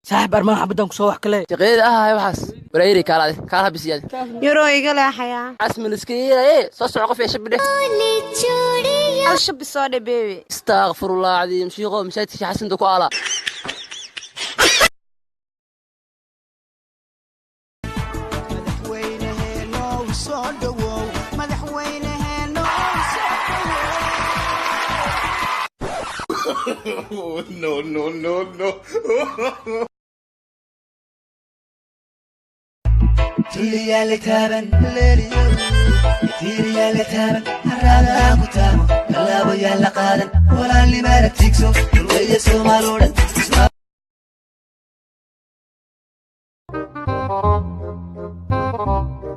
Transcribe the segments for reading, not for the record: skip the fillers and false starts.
Saaxib, armaan xabadan kusoo wax kale. Shaqeeda ahaay waxaas walaayiri kaalaade kaala habisiyaad. Yaroo iga leexayaa. Casmi liska yeelaye, soo soco qof ee shabidhe. Hal shabi soo dhe, baby. Astaghfirullah cadiim, shiiqo masaajidka Xasan ku ala. Madaxweyneheenow soo dhowow, madaxweyneheenow soo dhowow. No, no, no, no. Tulliyaale taaban leeliyo, tiiriyaale taaban, haraadaa ku taamo, tallaabo yaala qaadan, walaalnimaana tigso, dulweeye Soomaaloo dhan.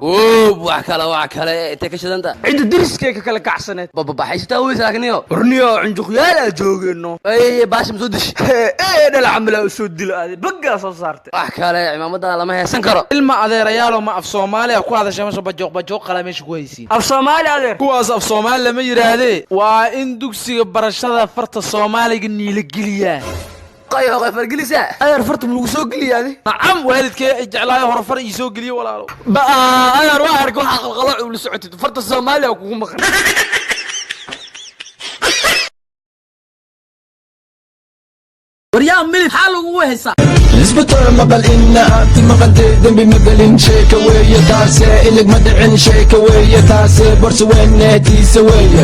Woob, wax kale, wax kale, intee ka shidanta? Cidda deriskay ka kala kacsaneed. Bababaxaysataa weys laakniyo. Warniyo cunjuqyaalaa joogeenno. Ay, baasha ma soo dish? Ee dhala camalaa u soo dilo, aade baggaa soo saartay. Wax kale, cimaamadan lama heesan karo. Ilma adeerayaalo, ma af Soomaaliya ku hadasha meesha? Bajooq bajooq qala meesha ku haysiin. Af Soomaali, adeer. Kuwaas af Soomaali lama yidhaahdee, waa in dugsiga barashada farta Soomaaliga niila geliyaa. Qayo qoy fargelisa. Adeer, farta ma lagu soo geliya adi? Nacam, waalidkee ay jeclaayo hore far ii soo geliyo, walaalo. Ba adeer, waa arka waxaa qalqalooc ula socotid, farta Soomaaliya kugu maqan. Waryaa milib, maxaa lagugu haysaa? Isbitaal maqal ina aabti maqante, dembi magelin, sheeka weeye taase, ilig ma dhicin, sheeka weeye taase, borse weyne tiise weeye.